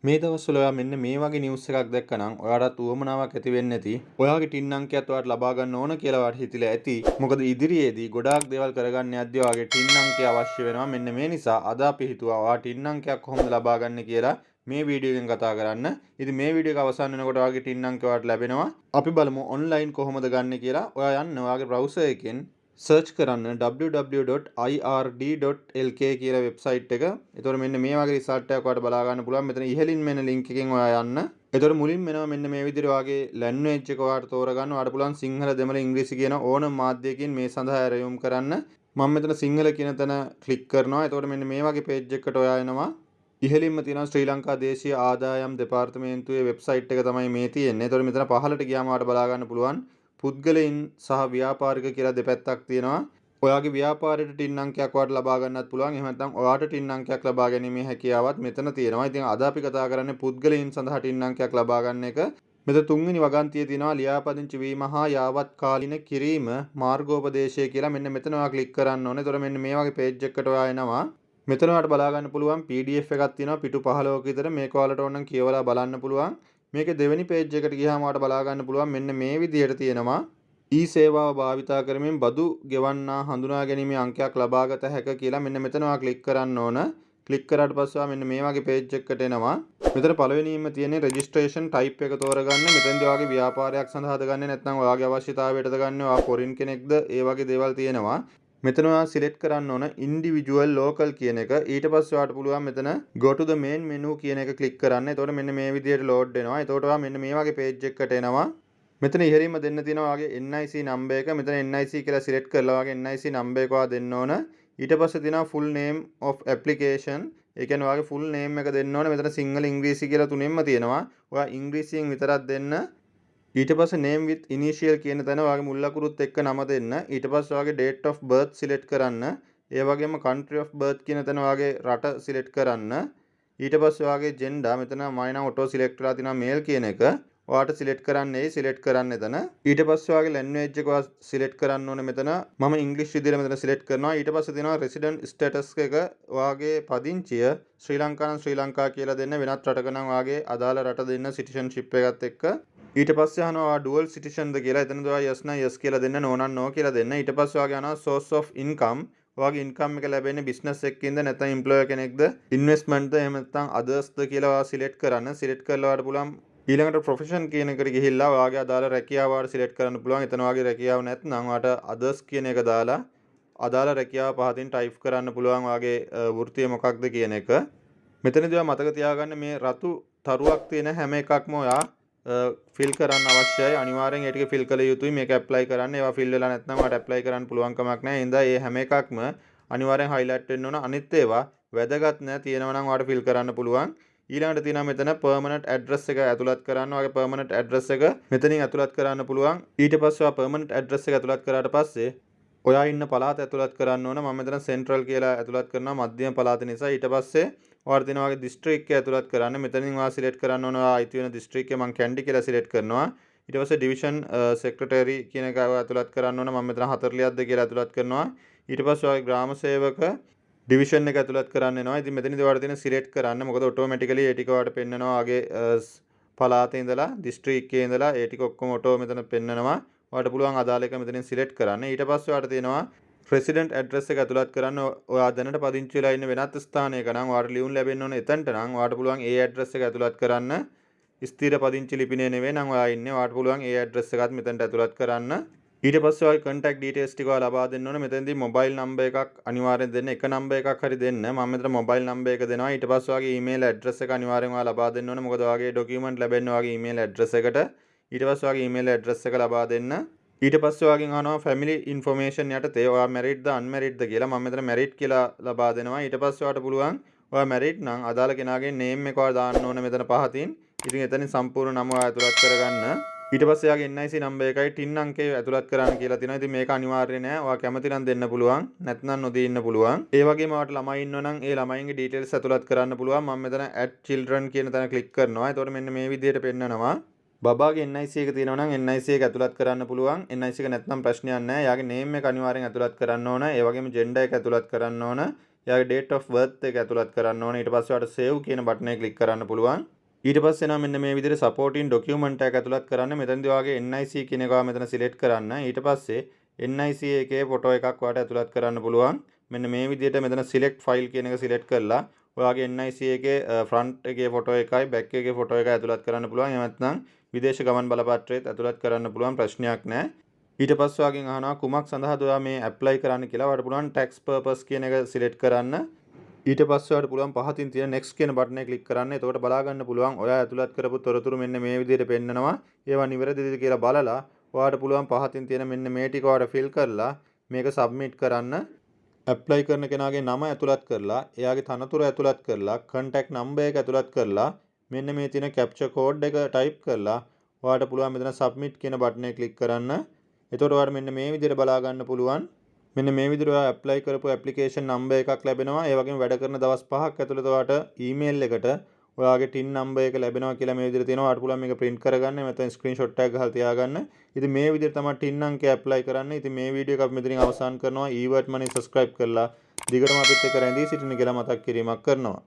මේ දවස්වල ඔයා මෙන්න මේ වගේ නිවුස් එකක් දැක්කනම් ඔයාටත් උවමනාවක් ඇති වෙන්න ඇති. ඔයාගේ ටින් අංකයත් ඔයාට ලබා ගන්න ඕන කියලා ඔයාට හිතිලා ඇති. මොකද ඉදිරියේදී ගොඩාක් දේවල් කරගන්න යද්දී ඔයාගේ ටින් අංකය අවශ්‍ය වෙනවා. මෙන්න මේ නිසා අද අපි හිතුවා ඔයා ටින් අංකයක් කොහොමද ලබා ගන්න කියලා මේ වීඩියෝ එකෙන් කතා කරන්න. ඉතින් මේ වීඩියෝ එක අවසන් වෙනකොට ඔයාගේ ටින් අංකය ඔයාට ලැබෙනවා. අපි බලමු ඔන්ලයින් කොහොමද ගන්න කියලා. ඔයා යන්න ඔයාගේ බ්‍රවුසර් එකෙන් සර්ච් කරන්න www.ird.lk කියලා වෙබ්සයිට් එක. එතකොට මෙන්න මේ වගේ රිසල්ට් එකක් ඔයාලට බලා ගන්න පුළුවන්. මෙතන ඉහළින් මෙන්න ලින්ක් එකෙන් ඔයා යන්න. එතකොට මුලින්ම එනවා මෙන්න මේ විදිහට ඔයාගේ ලැන්ග්වේජ් එක ඔයාට තෝරගන්න. ඔයාට පුළුවන් සිංහල, දෙමළ, ඉංග්‍රීසි කියන ඕනම මාධ්‍යයකින් මේ සඳහා ඇරයුම් කරන්න. මම මෙතන සිංහල කියන තැන ක්ලික් කරනවා. එතකොට මෙන්න මේ වගේ පේජ් එකකට ඔයා එනවා. ඉහළින්ම තියෙනවා ශ්‍රී ලංකා දේශීය ආදායම් දෙපාර්තමේන්තුවේ වෙබ්සයිට් එක තමයි මේ තියෙන්නේ. එතකොට මෙතන පහළට ගියාම ඔයාලට බලා ගන්න පුළුවන් පුද්ගලයින් සහ ව්‍යාපාරික කියලා දෙපැත්තක් තියෙනවා. ඔයාගේ ව්‍යාපාරයට ටින් අංකයක් ඔයාට ලබා ගන්නත් පුළුවන්. එහෙම නැත්නම් ඔයාට ටින් අංකයක් ලබා ගැනීමේ හැකියාවත් මෙතන තියෙනවා. ඉතින් අද අපි කතා කරන්නේ පුද්ගලයින් සඳහා ටින් අංකයක් ලබා ගන්න එක. මෙතන තුන්වෙනි වගන්තියේ තියෙනවා ලියාපදිංචි වීම හා යාවත්කාලීන කිරීම මාර්ගෝපදේශය කියලා. මෙන්න මෙතන ඔයා ක්ලික් කරන්න ඕනේ. එතකොට මෙන්න මේ වගේ පේජ් එකකට ඔයා එනවා. මෙතන ඔයාලට බලා ගන්න පුළුවන් PDF එකක් තියෙනවා පිටු 15ක විතර. මේක ඔයාලට ඕන නම් කියවලා බලන්න පුළුවන්. මේකේ දෙවෙනි පේජ් එකට ගියාම ඔයාලට බලා ගන්න පුළුවන් මෙන්න මේ විදිහට තියෙනවා ඊ සේවාව භාවිතා කරමින් බදු ගෙවන්නා හඳුනා ගැනීමේ අංකයක් ලබාගත හැක කියලා. මෙන්න මෙතන ඔයා ක්ලික් කරන්න ඕන. ක්ලික් කරාට පස්සේ ඔයා මෙන්න මේ වගේ පේජ් එකකට එනවා. මෙතන පළවෙනියෙන්ම තියෙන්නේ රෙජිස්ට්‍රේෂන් ටයිප් එක තෝරගන්න. මෙතෙන්දී ඔයාගේ ව්‍යාපාරයක් සඳහාද ගන්නේ නැත්නම් ඔයාගේ අවශ්‍යතාවයටද ගන්නේ, ඔයා ෆොරින් කෙනෙක්ද, ඒ වගේ දේවල් තියෙනවා. මෙතන ඔයා සිලෙක්ට් කරන්න ඕන ඉන්ඩිවිජුවල් ලෝකල් කියන එක. ඊට පස්සේ ඔයාට පුළුවන් මෙතන go to the main menu කියන එක ක්ලික් කරන්න. එතකොට මෙන්න මේ විදිහට ලෝඩ් වෙනවා. එතකොට ඔයා මෙන්න මේ වගේ පේජ් එකකට එනවා. මෙතන ඉහළින්ම දෙන්න තියෙනවා ඔයාගේ NIC number එක. මෙතන NIC කියලා සිලෙක්ට් කරලා ඔයාගේ NIC number එක ඔයා දෙන්න ඕන. ඊට පස්සේ තියෙනවා full name of application. ඒ කියන්නේ ඔයාගේ full name එක දෙන්න ඕන. මෙතන සිංහල, ඉංග්‍රීසි කියලා තුනෙන්ම තියෙනවා. ඔයා ඉංග්‍රීසියෙන් විතරක් දෙන්න. ඊට පස්සේ name with initial කියන තැන ඔයාගේ මුල් අකුරුත් එක්ක නම දෙන්න. ඊට පස්සේ ඔයාගේ date of birth select කරන්න. ඒ වගේම country of birth කියන තැන ඔයාගේ රට සිලෙක්ට් කරන්න. ඊට පස්සේ ඔයාගේ gender, මෙතන මම නම් ඔටෝ සිලෙක්ට් කරලා තිනවා male කියන එක. ඔයාට සිලෙක්ට් කරන්න එයි, සිලෙක්ට් කරන්න එතන. ඊට පස්සේ ඔයාගේ ලැන්ග්වේජ් එක ඔයා සිලෙක්ට් කරන්න ඕනේ මෙතන. මම ඉංග්‍රීසි විදිහට මෙතන සිලෙක්ට් කරනවා. ඊට පස්සේ තියෙනවා රෙසිඩන්ට් ස්ටේටස් එක. ඔයාගේ පදිංචිය ශ්‍රී ලංකා නම් ශ්‍රී ලංකා කියලා දෙන්න. වෙනත් රටක නම් ඔයාගේ අදාළ රට දෙන්න සිටිසන්ෂිප් එකත් එක්ක. ඊට පස්සේ අහනවා ඔයා ඩුවල් සිටිසන්ද කියලා. එතනදී ඔයා yes නම් yes කියලා දෙන්න, no නම් no කියලා දෙන්න. ඊට පස්සේ ඔයාගේ අහනවා source of income. ඔයාගේ ඉන්කම් එක ලැබෙන්නේ බිස්නස් එකකින්ද, නැත්නම් එම්ප්ලොයර් කෙනෙක්ද, ඉන්වෙස්ට්මන්ට්ද, එහෙම නැත්නම් අදර්ස්ද කියලා ඔයා සිලෙක්ට් කරන්න. සිලෙක්ට් කරලා ඔයාට පුළුවන් ඊළඟට ප්‍රොෆෙෂන් කියන එකට ගිහිල්ලා ඔයාගේ අදාළ රැකියාව ඔයාට සිලෙක්ට් කරන්න පුළුවන්. එතන ඔයාගේ රැකියාව නැත්නම් ඔයාට අදර්ස් කියන එක දාලා අදාළ රැකියාව පහතින් ටයිප් කරන්න පුළුවන් ඔයාගේ වෘත්තිය මොකක්ද කියන එක. මෙතනදී ඔයා මතක තියාගන්න මේ රතු තරුවක් තියෙන හැම එකක්ම ඔයා ෆිල් කරන්න අවශ්‍යයි. අනිවාර්යෙන් ඒ ටික ෆිල් කළ යුතුයි මේක ඇප්ලයි කරන්න. ඒවා ෆිල් වෙලා නැත්නම් ඔයාට ඇප්ලයි කරන්න පුළුවන් කමක් නැහැ. ඒ හින්දා මේ හැම එකක්ම අනිවාර්යෙන් හයිලයිට් වෙන්න ඕන. අනිත් ඒවා වැදගත් නෑ. තියෙනවා නම් ඔයාට ෆිල් කරන්න පුළුවන්. ඊළඟට තියෙනවා මෙතන පර්මනන්ට් ඇඩ්‍රස් එක ඇතුළත් කරන්න. ඔයාගේ පර්මනන්ට් ඇඩ්‍රස් එක මෙතනින් ඇතුළත් කරන්න පුළුවන්. ඊට පස්සේ ඔයා පර්මනන්ට් ඇඩ්‍රස් එක ඇතුළත් කරාට පස්සේ ඔයා ඉන්න පළාත ඇතුළත් කරන්න ඕන. මම මෙතන සෙන්ට්‍රල් කියලා ඇතුළත් කරනවා මධ්‍යම පළාත නිසා. ඊට පස්සේ ඔයාලට තියෙනවා ඔයාගේ දිස්ත්‍රික්කය ඇතුළත් කරන්න. මෙතනින් ඔයා සිලෙක්ට් කරන්න ඕන ඔයා අයිති වෙන දිස්ත්‍රික්කය. මම කැන්ඩි කියලා සිලෙක්ට් කරනවා. ඊට පස්සේ ඩිවිෂන් සෙක්‍රටරි කියන එක ඔයා ඇතුළත් කරන්න ඕන. මම මෙතන හතරලියක්ද කියලා ඇතුළත් කරනවා. ඊට පස්සේ ඔයාගේ ග්‍රාම සේවක ඩිවිෂන් එක ඇතුළත් කරන්න එනවා. ඉතින් මෙතනදී ඔයාලට තියෙන සිලෙක්ට් කරන්න. මොකද ඔටෝමැටිකලි ඒ ටික ඔයාලට පෙන්නනවා ඔයාගේ පළාතේ ඉඳලා දිස්ත්‍රික්කයේ ඉඳලා ඒ ටික ඔක්කොම ඔටෝ මෙතන පෙන්නනවා. ඔයාලට පුළුවන් අදාළ එක මෙතනින් සිලෙක්ට් කරන්න. ඊට පස්සේ ඔයාලට තියෙනවා රෙසිඩන්ට් ඇඩ්‍රස් එක ඇතුළත් කරන්න. ඔයා දැනට පදිංචි වෙලා ඉන්න වෙනත් ස්ථානයක නම් ඔයාලට ලියුම් ලැබෙන්න ඕන එතනට නම් ඔයාලට පුළුවන් ඒ ඇඩ්‍රස් එක ඇතුළත් කරන්න. ස්ථිර පදිංචි ලිපිනය නෙවෙයි නම් ඔයා ඉන්නේ, ඔයාලට පුළුවන් ඒ ඇඩ්‍රස් එකත් මෙතනට ඇතුළත් කරන්න. ඊට පස්සේ ඔයාගේ කන්ටැක්ට් ඩීටේල්ස් ටික ඔයා ලබා දෙන්න ඕන. මෙතනදී මොබයිල් නම්බර් එකක් අනිවාර්යෙන් දෙන්න. එක නම්බර් එකක් හරි දෙන්න. මම මෙතන මොබයිල් නම්බර් එක දෙනවා. ඊට පස්සේ ඔයාගේ ඊමේල් ඇඩ්‍රස් එක අනිවාර්යෙන් ඔයා ලබා දෙන්න ඕන. මොකද ඔයාගේ ඩොකියුමන්ට් ලැබෙන්නේ ඔයාගේ ඊමේල් ඇඩ්‍රස් එකට. ඊට පස්සේ ඔයාගේ ඊමේල් ඇඩ්‍රස් එක ලබා දෙන්න. ඊට පස්සේ ඔයාගෙන් අහනවා ෆැමිලි ඉන්ෆර්මේෂන් යටතේ ඔයා මැරිඩ්ද අන්මැරිඩ්ද කියලා. මම මෙතන මැරිඩ් කියලා ලබා දෙනවා. ඊට පස්සේ ඔයාට පුළුවන් ඔයා මැරිඩ් නම් අදාළ කෙනාගේ නේම් එක ඔයා දාන්න ඕන මෙතන පහතින්. ඉතින් එතනින් සම්පූර්ණ නම ඔයා ඇතුළත් කරගන්න. ඊට පස්සේ එයාගේ NIC number එකයි ටින් අංකය ඇතුළත් කරන්න කියලා තියෙනවා. ඉතින් මේක අනිවාර්ය නෑ. ඔයා කැමති නම් දෙන්න පුළුවන්. නැත්නම් නොදී ඉන්න පුළුවන්. ඒ වගේම ඔයාට ළමයි ඉන්නවා නම් ඒ ළමයින්ගේ ඩීටේල්ස් ඇතුළත් කරන්න පුළුවන්. මම මෙතන add children කියන තැන ක්ලික් කරනවා. එතකොට මෙන්න මේ විදිහට පෙන්නනවා. බබාගේ NIC එක තියෙනවා නම් NIC එක ඇතුළත් කරන්න පුළුවන්. NIC එක නැත්නම් ප්‍රශ්නයක් නෑ. එයාගේ නේම් එක අනිවාර්යෙන් ඇතුළත් කරන්න ඕන. ඒ වගේම ජෙන්ඩර් එක ඇතුළත් කරන්න ඕන. එයාගේ date of birth එක ඇතුළත් කරන්න ඕනේ. ඊට පස්සේ ඔයාලට save කියන බටන් එක ක්ලික් කරන්න පුළුවන්. ඊට පස්සේ එනවා මෙන්න මේ විදිහට supporting document එකක් ඇතුළත් කරන්න. මෙතනදී ඔයාගේ NIC කියන එක ඔයා මෙතන select කරන්න. ඊට පස්සේ NIC එකේ ෆොටෝ එකක් ඔයාට ඇතුළත් කරන්න පුළුවන්. මෙන්න මේ විදිහට මෙතන select file කියන එක select කරලා ඔයාගේ NIC එකේ ෆ්‍රන්ට් එකේ ෆොටෝ එකයි බැක් එකේ ෆොටෝ එකයි ඇතුළත් කරන්න පුළුවන්. එහෙම නැත්නම් විදේශ ගමන් බලපත්‍රයත් ඇතුළත් කරන්න පුළුවන්, ප්‍රශ්නයක් නෑ. ඊට පස්සේ ඔයාගෙන් අහනවා කුමක් සඳහාද ඔයා මේ ඇප්ලයි කරන්න කියලා. ඔයාලට පුළුවන් tax purpose කියන එක සිලෙක්ට් කරන්න. ඊට පස්සේ ඔයාලට පුළුවන් පහතින් තියෙන next කියන බටන් එක ක්ලික් කරන්න. එතකොට බලා ගන්න පුළුවන් ඔයා ඇතුළත් කරපු තොරතුරු මෙන්න මේ විදිහට පෙන්නනවා. ඒවා නිවැරදිද කියලා බලලා ඔයාලට පුළුවන් පහතින් තියෙන මෙන්න මේ ටික ඔයාලට ෆිල් කරලා මේක සබ්මිට් කරන්න. ඇප්ලයි කරන කෙනාගේ නම ඇතුළත් කරලා, එයාගේ තනතුර ඇතුළත් කරලා, කන්ටැක්ට් නම්බර් එක ඇතුළත් කරලා, මෙන්න මේ තියෙන කැප්චා කෝඩ් එක ටයිප් කරලා ඔයාලට පුළුවන් මෙතන සබ්මිට් කියන බටන් එක ක්ලික් කරන්න. එතකොට ඔයාලට මෙන්න මේ විදිහට බලා ගන්න පුළුවන්. මෙන්න මේ විදිහට ඔයා ඇප්ලයි කරපු ඇප්ලිකේෂන් නම්බර් එකක් ලැබෙනවා. ඒ වගේම වැඩ කරන දවස් 5ක් ඇතුළත ඔයාට ඊමේල් එකට ඔයාගේ ටින් නම්බර් එක ලැබෙනවා කියලා මේ විදිහට තියෙනවා. ඔයාලට පුළුවන් මේක ප්‍රින්ට් කරගන්න. නැත්නම් ස්ක්‍රීන්ෂොට් එකක් ගහලා තියාගන්න. ඉතින් මේ විදිහට තමයි ටින් අංකය ඇප්ලයි කරන්නේ. ඉතින් මේ වීඩියෝ එක අපි මෙතනින් අවසන් කරනවා. ඊවර්ට් මනි සබ්ස්ක්‍රයිබ් කරලා දිගටම අපිත් එක්ක රැඳී සිටින්න කියලා මතක් කිරීමක් කරනවා.